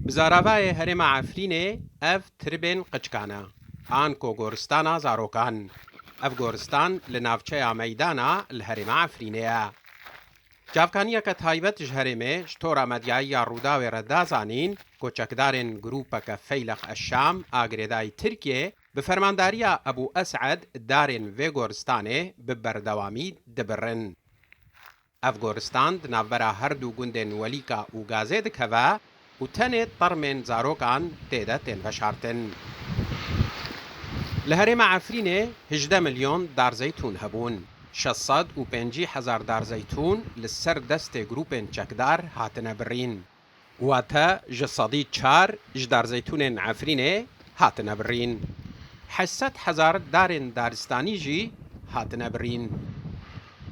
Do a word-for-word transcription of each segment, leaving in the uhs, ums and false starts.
Bi zaravayê herêma Efrînê ev tribên qiçkan e, an ku goristana zarokan. Ev goristan li navçeya Meydana li herêma Efrînê ye. Çavkaniyeke taybet ji herêmê ji tora medyayî ya Rûdawê re da zanîn ku çekdarên grûpeke Feyleq Eşşam a girêdayî Tirkiyê bi fermandariya Ebû Es'ed darên vê goristanê bi berdewamî dibirin. Ev goristan di navbera her du gundên Welîka û Gazê dikeve û tenê termên zarokan tê de tên veşartin. Li herêma Efrînê hejdeh milyon dar zeytûn hebûn. Şeş sed û pêncî hezar dar zeytûn li ser destê grûpên çekdar hatine birîn. Wate ji sedî çar ji darzeytûnên Efrînê hatine birîn. Heşt sed hezar darên daristanî jî hatine birîn.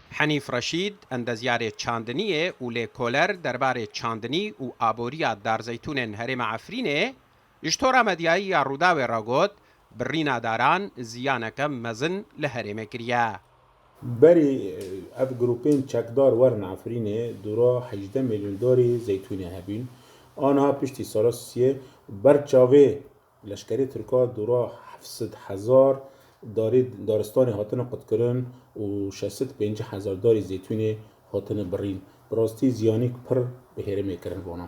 Henîf Reşîd, endezyarê çandiniyê û lêkoler derbarê çandinî û aboriya darzeytûnên herêma Efrînê, ji tora medyayî ya Rûdawê re got, birîna daran ziyaneke mezin li herêmê kiriye. Berî, e, ev grûpên çekdar werin Efrînê, dûra hejdeh milyon darî zeytûnê hebîn. Aniha piştî sala sisiyê ber çavê leşkerê Tirka dûra heft sed hezar darî daristanê hatine qutkirin û şeş sed pêncî hezar darî zeytûnê hatine birîn. Bi rastî ziyanîk pir bi herêmê kirin vana.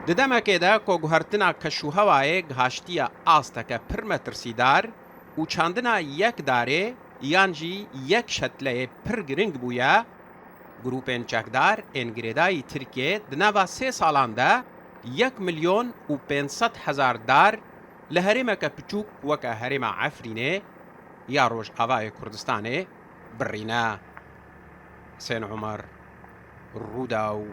Di demekê de ku guhertina keşûhewayê gihaştiye asteke pir metirsîdar û çandina yek darê yan jî yek şetleyê pir giring bûye, grûpên çekdar ên girêdayî Tirkiyê di nava sê salan de yek milyon û pênc sed hezar dar li herêmeke piçûk weke herêma Efrînê ya Rojavayê Kurdistanê birîne. Husên Omer, Rûdaw.